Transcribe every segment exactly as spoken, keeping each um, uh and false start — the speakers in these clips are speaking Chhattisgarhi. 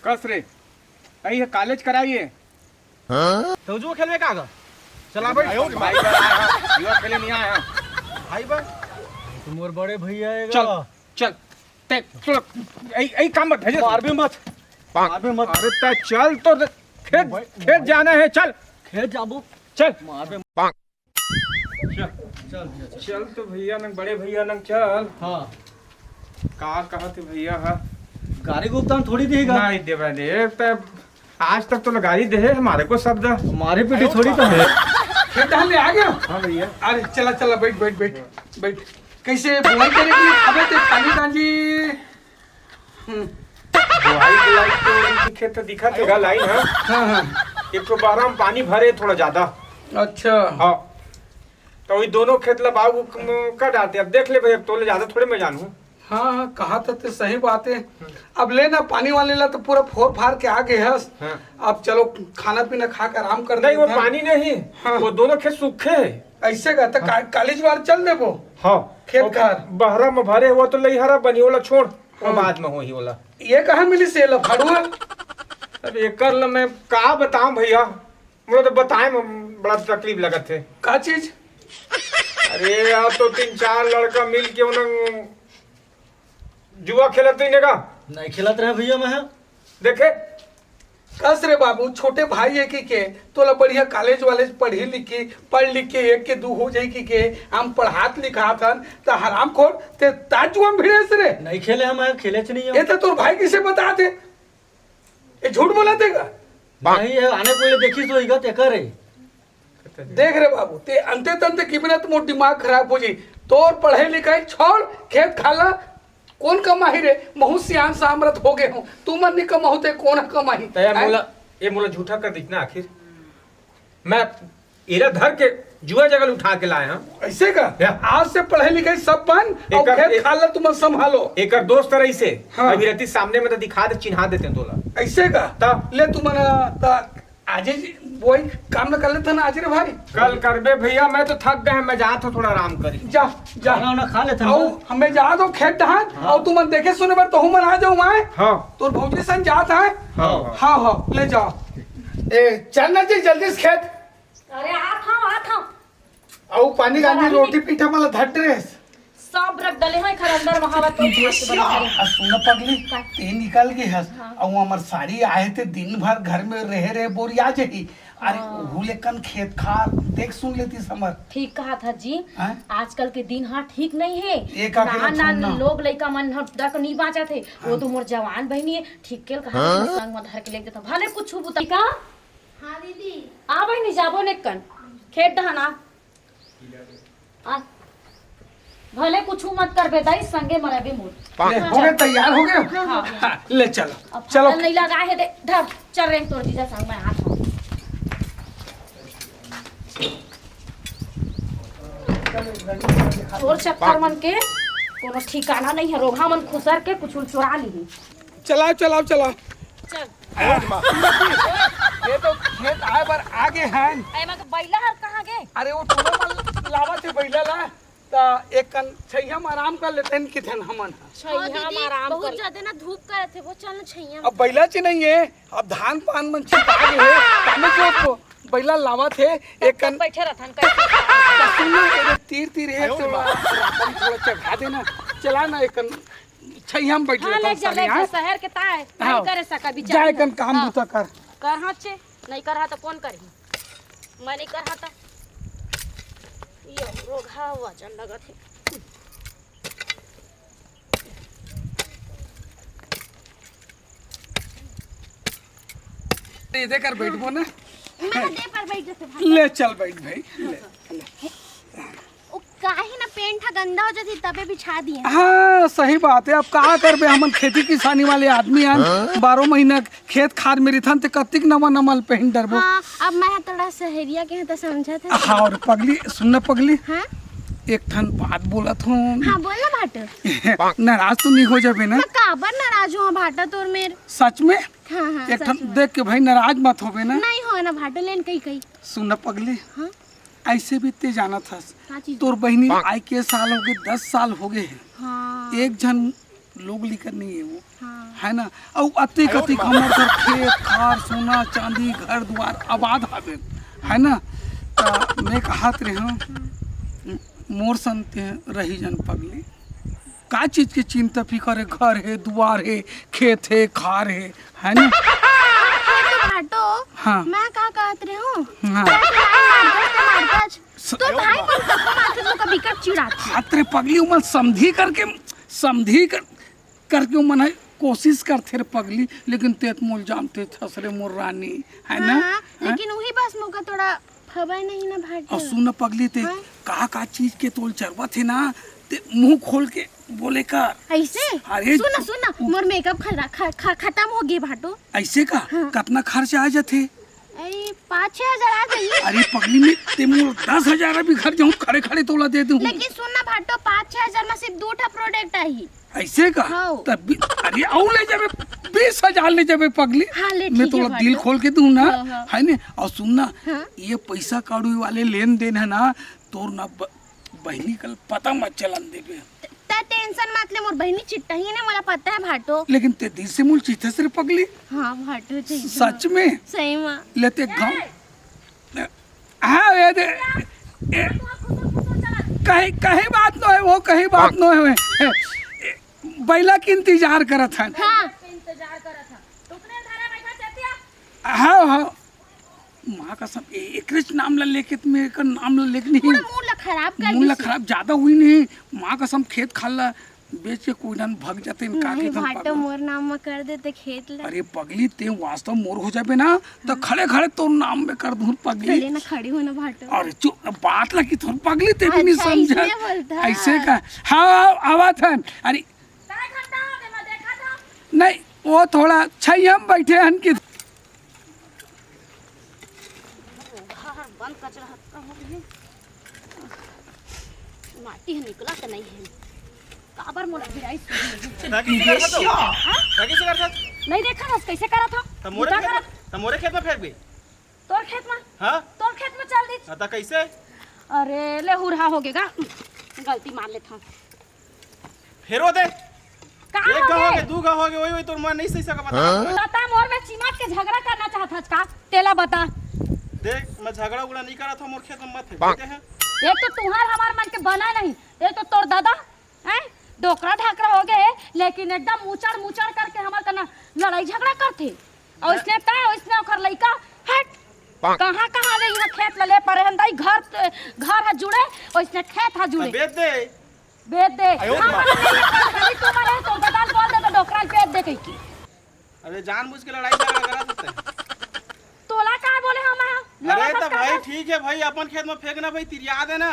बस रे, यही है कॉलेज कराइए। तो जुआ खेलबे का गा? चला भाई। भाई बा आया है, जुआ खेले नहीं आया है। भाई बा? तो मोर बड़े भैया है चल, गा। चल, ते, चल, यही, यही काम मत भेजे। मारबे मत। मारबे मत। अरे ते चल तो, खेत, खेत जाना है, चल। खेत जाबो। चल। मारबे। चल। चल भैया। चल, चल, चल। चल तो भैया नंग, बड़े भैया नंग चल। हाँ। का कहत हे भैया हा? गाड़ी गुप्तान थोड़ी देगा। नहीं देवे दे, ते आज तक तो गाड़ी दे है हमारे को शब्द। हमारे पीछे थोड़ी तो है। खेत धान ले आ गया? हाँ भैया। अरे चला, चला, बैठ, बैठ, बैठ, बैठ। कैसे बुआई करे के लिए? अबे ते पानी डाली। हम्म। बुआई के लायक तो उनके खेत तो दिखत हेगा लाइन, हाँ। हाँ, हाँ। एक तो बहरा में पानी भरे थोड़ा ज्यादा। अच्छा। हाँ। तो वही दोनों खेत ला बाबू क-, कर डालते। अब देख ले भैया, तोले ज्यादा थोड़े मैं जानू। हाँ, हाँ, कहा तो ते सही बात है। अब ले ना पानी वाले ला तो पूरा फोर फार के आ गए हस। हाँ। अब चलो खाना पीना खा के आराम कर नहीं, वो लेते हैं। पानी नहीं, हाँ। वो दोनों खेत सूखे है। ऐसे का तो हाँ। का-, काली ज्वार चल देबो। हाँ। खेत और खार। बहरा में भरे हुआ तो लई हरा बनी, ओला छोड़, वो हाँ। बाद में होही ओला। ये कहाँ मिली से ला फड़ुआ? अब एकर ला मैं का बताऊं भैया, मोला तो बताए में बड़ा तकलीफ लगत है। का चीज? अरे यार, तो तीन चार लड़का मिल के उन्हें जुआ खेलत रही ने का? नहीं खेलत रहे भैया मैं। देखे? कस रे बाबू, छोटे भाई है कि के, तोला बढ़िया कॉलेज वॉलेज पढ़ी लिखी, पढ़ लिख के एक के दू हो जाई कि के, हम पढ़ात लिखात हन, त हरामखोर, ते ता जुआ में भिड़े से रे। नहीं खेले हम, खेले च नहीं हम। ये तो तोर भाई किसे बता दे? ये झूठ बोला देगा? नहीं, ये आने को ये देखी तो इगत एकर है। देख रे बाबू, ते अंते तंते की बिना तो मोर दिमाग खराब हो जाई। तोर पढ़े लिखाई छोड़, खेत खाला कौन कमाही रे? महू सियान सामरथ हो गए हूँ, तू मन नहीं कमाहू ते कौन कमाही? तो ये हैं? मोला, ये मोला झूठा कर दीस ना आखिर। मैं एला धर के जुआ जगह उठा के लाए हैं। ऐसे का? या। आज से पढ़े लिखाई सब बंद और एकर, खेत ए-, खाला तुम संभालो। एकर दोस्त रही से हाँ। अभी रहती सामने में तो दिखा दे, चिन्हा देते हैं तोला। ऐसे का? तब? ले तुम ना, ता आजे जी, वही काम न कर लेते ना आज रे भाई। कल करबे भैया, मैं तो थक गए, मैं जात हूँ थोड़ा आराम करी। जा, जा। खाना वाना खा लेते हैं आओ, ना। हमें जा दो खेत धान, हाँ। और तुम देखे सुने बर तो हूँ मन आ जाऊँ मैं। हाँ। तोर भौजी सन जात है। हाँ, हाँ। हाँ, हाँ, ले जाओ। ए, चल ना जी, जल्दी से खेत। अरे, आत हूँ, आत हूँ। अउ पानी गांधी बराबर रोटी पीठा मला धट रे। सब रख डले हैं खर अंदर, वहां बा तो भात बना करे। आ सुन पगली, का? ते निकल गए हस। हाँ। अउ हमर सारी आए थे दिन भर घर में रहे रहे बोरिया जही। अरे हाँ। ओहू लेकन खेत खार देख सुन लेती समर। ठीक कहा था जी। हाँ? आजकल के दिन हाँ ठीक नहीं है। ये का के नान नान लक्षण ना? लोग लइका मन ह डक नहीं बांचत है। वो हाँ। तो मोर जवान बहनी है, ठीक के कहा हाँ? संग में धर के ले देता। भले कुछ बुता का? हाँ दीदी। आ बहनी जाबो लेकन खेत डहना। आ, भले कुछू मत करबे दाई, संगे मरबे मोर। ले, हो गए, तैयार हो गए? हाँ, हो गया। हाँ, ले चलो, अब चलो। फल नहीं लगा है, दे, धर, चल रे, तोर जीजा संग मैं हाथ हूँ। तोर चक्कर मन के कोनो ठिकाना नहीं है, रोगहा मन खुसर के कुछ चुरा ली। चलाओ, चलाओ, चलाओ। चल। ये तो खेत आए बर आगे हैं। ए, मगर बैला हर कहाँ गे? अरे, वो टोला में लावा थे बैला ला, त एक कन छैया में आराम कर लेते हैं, किथे न हमन। छैया हाँ, में दीदी, आराम बहुत कर ज्यादा ना धूप करत है, वो चल ना छैया में। अब बैला ची नहीं है, अब धान पान मन छिपा गए है, तमे जो तो बैला लावा थे, एक कन बैठे रहथन, कैसे? त सुन ना, ये तीर तीर है, तो अपन थोड़ा चढ़ा देना, चला ना एक कन। छैया में बैठ हाँ, लेता ले हूँ जा, सारी, ले जा, हाँ? शहर के ताय, हाँ। नहीं करे सका, बिचारी जाए कन काम हाँ। बूता कर। कर हाँ चे, नहीं कर हाँ तो कौन करही? मैं नहीं कर हाँ तो। ये रोगहा वजन लगत है। ये दे कर बैठबो ना। मैं दे पर बैठ जाते भाई। ले चल बैठ भाई, ले, ले। ओ, काहे ना पेंट ह गंदा हो जाती, तबे बिछा दिए। हाँ, सही बात है। अब का करबे, हमन खेती किसानी वाले आदमी हन, हाँ? बारह महीना खेत खार में रिथन, ते कतिक नवा नवा पेंट डरबो। हाँ, अब मैं ह थोड़ा सहरिया के ह त समझत है। हाँ, और पगली, सुन ना पगली, हाँ? एक ठन बात बोलत हूँ। हाँ, बोल ना भाटो। नाराज तो नहीं हो जाबे ना? मैं काबर नाराज हूँ भाटा तोर मेर? सच में? हाँ, हाँ, एक ठन देख के भाई नाराज मत होबे ना? नहीं हो ना भाटो, लेन कही कही। सुन ना पगली, हाँ? ऐसे भी ते जानत हस, का चीज? तोर बहिनी आए के साल हो गए, दस साल हो गए हैं। हाँ। एक झन लोग लिकर नहीं है वो। है ना? अउ अतेक अतेक हमर घर खेत खार, सोना चांदी, घर दुआर आबाद हवे, है ना? त मैं कहत रेहेंव, मोर संग तें रही जन पगली। का चीज के चिंता फिकर हे? घर हे, दुआर हे, खेत हे, खार हे, है ना? हे तो भाटो, हाँ। मैं का कहत रेहेंव? हाँ। क्या तू line मारथस, तो मारथस। स- तो भाई मन सबको मारथस, तो कभी कर चिढ़ाथस। हाथ रे पगली, उमन समधी करके, समधी कर, करके उमन ह कोशिश करथे रे पगली, लेकिन तें त मोला जानथस रे मोर रानी, है ना? हाँ, हैं? लेकिन उही बस मोका थोड़ा फबे नहीं ना भाटो। अउ सुन ना पगली, तें हाँ? का का चीज के तोला जरूरत हे ना, तें मुंह खोल के बोले कर। अइसे? अरे सुन ना, सुन ना, मोर makeup खरा-, ख-, ख-, खतम हो गे भाटो। अइसे का? हाँ। कतना खर्चा आ जाथे? अरे, पाँच छह हजार आ जाही। अरे पगली, मैं तें मोला दस हजार अभी घर जाहूं, खड़े खड़े तोला दे दूं। लेकिन सुन ना भाटो, पाँच छह हजार में सिर्फ दू ठा product आही। अइसे का? हाँ। तब भी, अरे, अउ ले जाबे, बीस हजार ले जाबे पगली। हाँ, ले, मैं ठीक हे तोला दिल भाटो। खोल के दूं ना, हाँ, हाँ। है ने? अउ सुन ना, हाँ। ये पैसा कौड़ी वाले लेन देन हे ना, तोर ना ब-, बहिनी कल पता मत चलन देबे। त-, त tension मत ले, मोर बहिनी चिट्टा ही ने, मोला पता हे भाटो। लेकिन तें दिल से मोला चिट्ठा से रे पगली। हाँ भाटो, चिट्ठा। सच में? सही में। ले तें गाँव, हाँ, ये दे, ए, कहीं, कहीं बात नोहे, वो कहीं बात नोहे। ए, ए, बैला के इंतजार करत हन। हाँ। हाँ, हाँ। माँ कसम, ए-, एकरेच नाम ला लेके त मैं एकर नाम ला लेके नहीं। पूरा mood ला खराब कर मोर ला दिस। खराब ज्यादा हुई नहीं। माँ कसम, खेत खार ला बेच के कोई डहन भग जाते, का नहीं, के धन भाटो पागल। मोर नाम म कर देते खेत ला। अरे पगली, तें वास्तव मोर हो जाबे ना, त हाँ। खड़े खड़े तोर नाम में कर दूं पगली। चले ना, खड़ी हो ना भाटो। अरे चुप, बात ला कि थोर पगली, तें भी नहीं अच्छा, समझा। इसलिए बोलता। अइसे का? हाँ, आवत हन। अरे काय घंटा हो गया, मैं देखा था। नहीं, वो थोड़ा छैया म बइठे हन कि घर बंद कचरा हतका हो गई। माटी ह निकला त नहीं है। काबर मोला गिराई सुनी है। रागी से करत हो? हाँ? रागी से करत हो? नहीं देखा था कैसे करा था? त मोरे बूता खेत करा में, त मोरे खेत में फेंक दे। तोर खेत में? हाँ? तोर खेत में चल दी। हाँ, त कैसे? अरे, ले हुरहा हो गेगा। गलती मान लेत हूँ। फेरो दे। का एक हो घा हो गे? गे, दू घा हो गे, वही, वही तोर मन नहीं सही सका बता। हाँ? त तैं मोर में चिमट के झगड़ा करना चाहत हस का? तेला बता। देख, मैं झगड़ा उगड़ा नहीं करत हूँ, मोर खेत में मत फेंक देते हैं। एक तो तुहार हमार मन के बना नहीं, एक तो तोर दादा, हैं, डोकरा ढाकरा हो गए, लेकिन एकदम मुचड़ मुचड़ करके हमार कना लड़ाई झगड़ा करथे। और मैं इसने का, इसने ओकर लइका, हट, कहाँ, कहाँ ले यहाँ खेत ले, ले परे हन दाई, घर, घर ह जुड़े, और इसने खेत ह जुड़े। बेच दे। बेच दे। आयो हाँ, रे। मतलब, नहीं, नहीं, तू मरे, तो गदान बोल दे, तो डोकरा ल बेच दे कही की। अरे, जानबूझ के लड़ाई झगड़ा करा सकते हैं। तोला का बोले हम, हाँ? अरे, लड़ा तो मत भाई, कर। ठीक है भाई, अपन खेत में फेंकना भाई, तिरिया देना।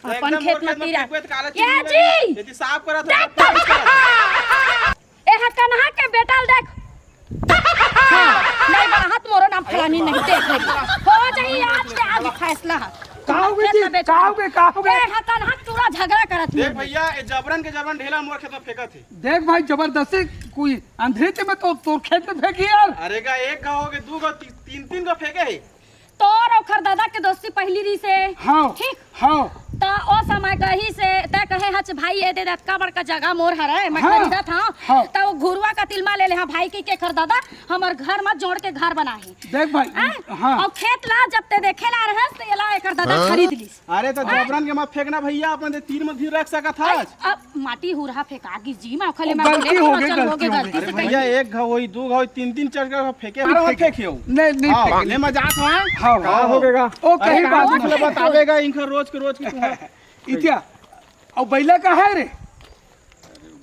तो अपन एकदम खेत मोर में खेत में तिरिया। फेंकबे, तो काला ए चीनी जी! लगी। यदि साफ करा तो देख तो। ए हा कन्हा के बेटा ल देख। हाँ, नहीं बड़ा हाथ मोरो नाम फलानी नहीं देख रही। हो जाही आज के आज फैसला है। का हो गए जी? का हो गए? का हो गए? ए हा कन्हा चूरा झगड़ा करत देख नहीं। भैया, ये जबरन के जबरन ढेला मोर खेत में फेंकत है। देख भाई, जबरदस्ती कोई अंधेरे में तो तोर खेत में फेंकी यार। अरे का एक घा हो गए, दू घा, ती-, तीन, तीन घा फेंके है। तोर ओखर दादा के दोस्ती पहली रही से। हाँ, ठीक? हाँ। त ओ समय कही से, तै कहे हच भाई, ए दे अतका बड़का जगह मोर हरे, मैं हाँ, खरीदत हूँ। हाँ। त वो घुरुआ का तिलमा ले ले, हाँ भाई के, के कर दादा, हमर घर मत जोड़ के घर बनाही। देख भाई, हैं? हाँ। और खेत ला जब ते देखे ला रहस, त एला एकर दादा हाँ? खरीद लीस। अरे त हाँ? जबरन के मत फेंकना भैया, अपन दे तीर में धीर रख सकत हस। अब माटी हुरहा फेंका गिस जी, मैं ओखले ओ, मैं गलती बोले हो गई, चल हो गई, गलती हो गई। गलती अरे से भैया, गलती। एक घा होई, दू घा होई, तीन तीन चार घा फेंके, अरे फेंक मत फेंक। फेंकियो। नहीं, नहीं हाँ, फेंक। ले मजाक हाँ। हाँ, का हो गएगा? ओ, अरे कहीं बात कौन नहीं। तुला बतावेगा, इनका रोज के रोज की तुम इतिया, अब बैला का है रे?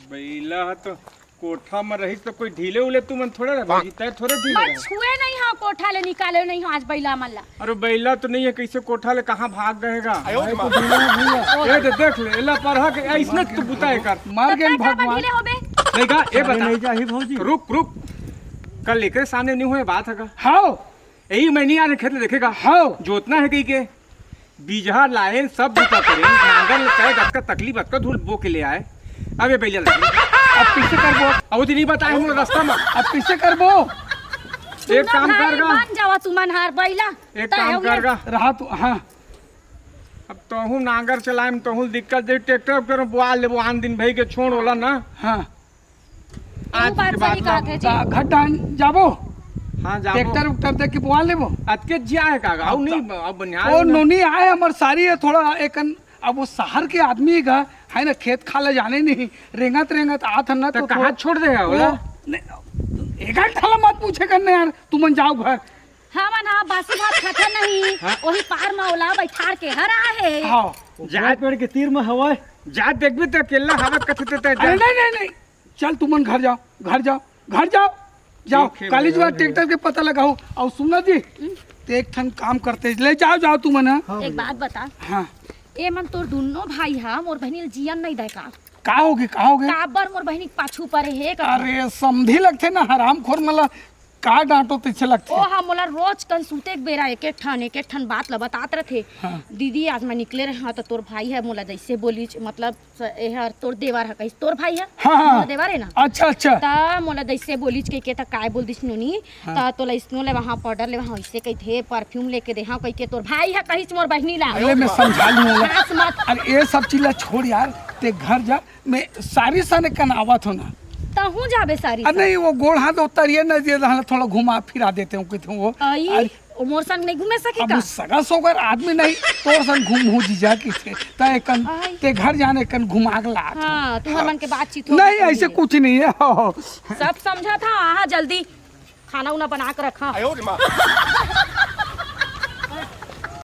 बैला ह तो कोठा में रहिस तो कोई ढीले उले तुमन थोड़े रहे भौजी, तै थोड़े ढीले मैं रहे। छुए नहीं हाँ, कोठा ले निकाले नहीं हाँ आज बैला मन ला। अरे बैला तो नहीं है, कैसे कोठा ले कहाँ भाग गएगा? आयो रे माँ। ए दे, देख ले, एला परहा के ऐसने तू बुता एकर। मार तो गए तै का भगवान। बंधीले होबे? नहीं का, ए अरे बता। नहीं जाही भौजी। रुक, रुक। कल एकरे सामने नहीं हुए बात है का? हाँ। यही मैं नहीं आने खेत ले देखेगा। हाँ। जोतना है कहीं के। बीजहा लाएन सब बुता करेन, नांगर ले कहे अतका तकलीफ, अतका धूल बो के ले आए। अब ये बैला लगे। अब कैसे करबो? अब वो तो नहीं बताए हम लोग रास्ता में। अब कैसे करबो? एक सुनो काम भाई, कर गा। मान जावा तुमन हार बैला। एक तय काम हो कर गया। गा। रहा तू, हाँ। अब तोहू नांगर चलाए में तोहू दिक्कत दे, ट्रैक्टर पर बोआ लेबो आन दिन भाई के छोड़ वाला ना। हाँ। आज बात के बाद सही ना। कहत हे जी। त घर डाहन जाबो? हाँ, जाबो। ट्रैक्टर उक्टर देख के बोआ लेबो? अतके जिया हे का? अउ अब नहीं, त-, अब बनिहार ओ ना। नोनी आए, हमर सारी हे थोड़ा एकन, अब वो शहर के आदमी हे गा, हे ना, खेत खार ला जाने नहीं, रेंगत रेंगत आत हन ना, त तो कहाँ थोड़ा छोड़ दे हे ओ, ओला? नहीं, एक ठन ला मत पूछे करने यार, तुमन जाव घर। हमन हा बासी भात खाथन नहीं, हाँ। ओही पार म ओला बैठार के हर आहे। हाँ। जा पेड़ के तीर म हवय। जा देखबे त अकेला हवत कथे ते, ते अरे जा। नहीं, नहीं, नहीं, चल तुमन घर जाव, घर जाव, घर जाव, जाव। ठीक हे काली भैया, जुआ ठीक हे। ट्रैक्टर के पता लगाहू। अउ सुना जी, हम्म। ते एक ठन काम करते, ले जाव, जाव तुमन, हाँ। हाँ एक भैया। बात बता। हाँ। ए मन तोर दुन्नो भाई हा मोर बहिनी ल जियन नहीं दय का? का होगे, का होगे? काबर मोर बहिनी के पाछू परे हे कथे। अरे समधी लगथे ना हरामखोर मन ला, का डांटो तइसे लगथे। ओ हा मोला रोज कन सूते के बेरा एक एक ठन, एक एक ठन बात ला बतात रथे। हाँ। दीदी आज मैं निकले रहा त तोर भाई ह मोला जइसे बोलिच, मतलब स-, एहर तोर देवर ह कहिस, तोर भाई ह? हाँ, हाँ। मोर देवर हे ना? अच्छा, अच्छा। त मोला जइसे बोलिच कहिके त काय बोल दिस नोनी, हाँ। त तोला इसनो ले वहाँ पाउडर ले वहाँ वइसे कहिथे, परफ्यूम लेके दे, हाँ कहिके तोर भाई ह कहिस मोर बहिनी ला। अरे मैं समझा लूँ ओला। खास मत। अरे ये सब चीज ला छोड़ यार, ते घर जा, मैं सारी सने कन आवत हूँ ना। तहूँ जाबे सारी अरे सन। नहीं, वो गोड़ हाथ उतरिए ना, ये ला थोड़ा घुमा फिरा देते हूँ, कहते हूँ वो। आई, अरे, ओ मोर संग नहीं घूमे सके अब का? सगा सोगर आदमी नहीं, तोर संग घूम हो जीजा की थे। त एकन, आई। ते घर जाने कन घुमा के लात हूँ। हाँ, तुम्हार मन के बातचीत हो नहीं, गई ऐसे होगी। कुछ नहीं है। हो, हो। सब समझा था, हाँ, जल्दी खाना उना बना के रखा।